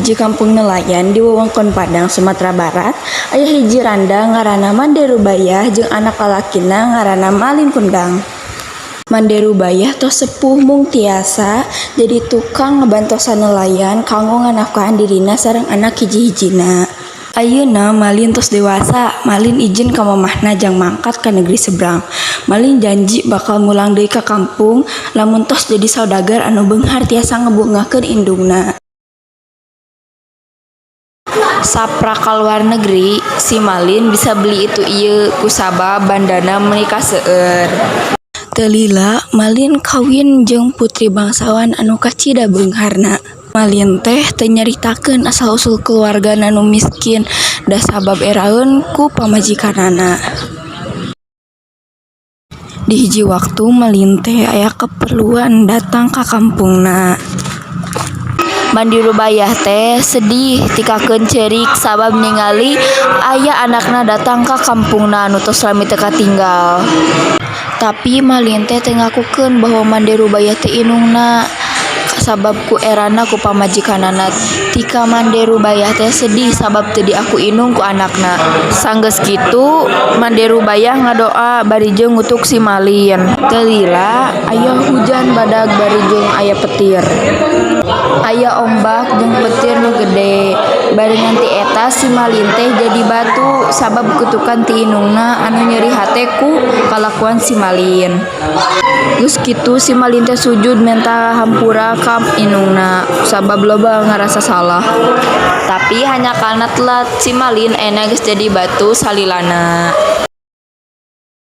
hiji kampung nelayan di wewengkon Padang, Sumatera Barat, aya hiji randa ngaranna Mande Rubayah jeung anak lalakina ngaranna Malin Kundang. Mande Rubayah tos sepuh mung tiasa jadi tukang ngabantosan nelayan kanggo nganafkahan dirina sareng anak hiji-hijina. Ayeuna Malin tos dewasa, Malin ijin ka mamahna jang mangkat ka negeri seberang. Malin janji bakal mulang deui ka kampung lamun tos jadi saudagar anu beunghar tiasa ngebungahkeun indungna. Saprak ka luar negeri, si Malin bisa beli itu ieu kusabab bandana meuni kaseueur. Teu lila Malin kawin jeung putri bangsawan anu kacida beungharna. Malin teh teu nyaritakeun asal usul keluargana nu miskin da sabab eraeun ku pamajikanana. Di hiji waktu Malin teh aya keperluan datang ka kampungna. Mande Rubayah teh sedih tikakeun ceurik sabab ningali aya anakna datang ka kampungna nu tos lami teu katinggal. Tapi Malin teh teu ngakukeun bahwa Mande Rubayah teh indungna sabab ku erana ku pamajikanana. Tika Mande Rubayah teh sedih sabab teu diaku indung ku anakna. Sanggeus kitu Mande Rubayah ngadoa bari jeung ngutuk si Malin. Teu lila aya hujan badag bari jeung aya petir. Aya ombak jeung petir nu gede. Barengan ti eta si Malin teh jadi batu sabab kutukan ti indungna anu nyeri hate ku kalakuan si Malin. Geus kitu si Malin teh sujud menta hampura ka indungna sabab loba ngarasa salah. Tapi hanjakalna telat, si Malin ayeuna geus jadi batu salilana.